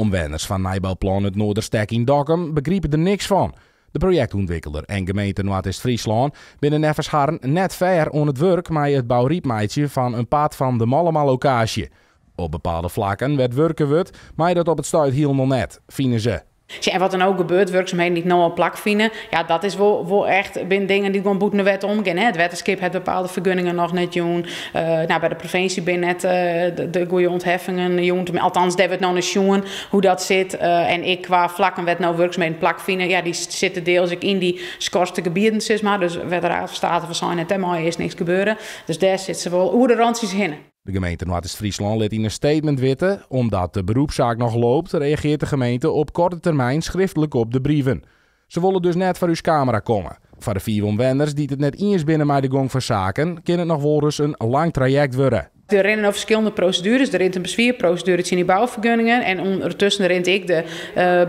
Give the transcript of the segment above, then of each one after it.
Omwenners fan nijbouplan it Noorderstek yn Dokkum begripe der niks fan. De projektûntwikkelder en gemeente Noardeast-Fryslân binne neffens harren net fair oan it wurk mei it bouryp meitsjen fan in part fan de Mollema-lokaasje. Op bepaalde flakken wêr't wurke wurdt, mei dat op it stuit hielendal net, fine se. En wat der no gebeurt, wurksumheden dy't no al plakfine, ja, dat is wol echt binne dingen dy't gewoan bûten de wet omgean. Hè. It wetterskip hat bepaalde fergunningen noch net jûn. No, by de provinsje binne net de goede ûntheffingen jûn. Althans, dêr wurdt no nei sjoen hoe dat sit. En ek kwa flakken wêr't no wurksumheden plakfine, ja, dy sitte diels ek yn dy skorste gebieten, sis mar. Dus wêr't de Raad van State fan sein hat, dêr mei earst niks gebeure. Dus dêr sit se wol oer de rantsjes hinne. De gemeente Noardeast-Fryslân lit yn in statement witte, omdat de beroepssaak noch loopt, reagearret de gemeente op korte termyn skriftlik op de brieven. Se wolle dus net foar ús kamera komme. Foar de fiif omwenners dy't it net iens binne mei de gong fan saken, kin it noch wolris in lang trajekt wurde. Der rinne no ferskillende prosedueres. Der rint in beswierproseduere tsjin dy boufergunningen en ûndertusken rint ek de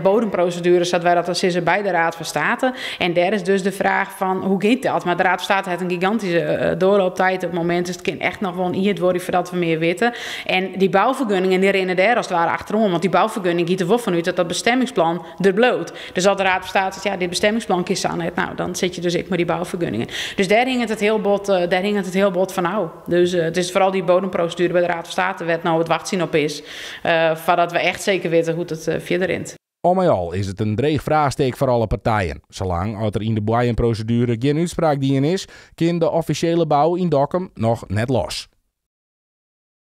bodemproseduere, sa't wy dat dan sizze, by de Raad van State. En dêr is dus de fraach fan hoe giet dat? Mar de Raad van State hat in gigantyske doarlooptiid op it momint, dus it kin echt noch wol in jier duorje foardat we mear witte. En dy boufergunningen dy rinne dêr as it ware achteroan, want dy boufergunning giet der wol fan út dat dat bestemmingsplan der bliuwt. Dus as de Raad van State seit, ja, dit bestemmingsplan kin sa net, no, dan sit je dus ek mei dy boufergunningen. Dus dêr hinget it hiel bot, dêr hinget it hiel bot fan ôf. Dus it is foaral dy bodemproseduere by de Raad van State wêr't no it wachtsjen op is, foardat we echt seker witte hoe't it fierder rint. Al mei al is it in dreech fraachstik foar alle partijen. Salang as der yn de boaiemproseduere gjin útspraak dien is, kin de offisjele bou yn Dokkum noch net los.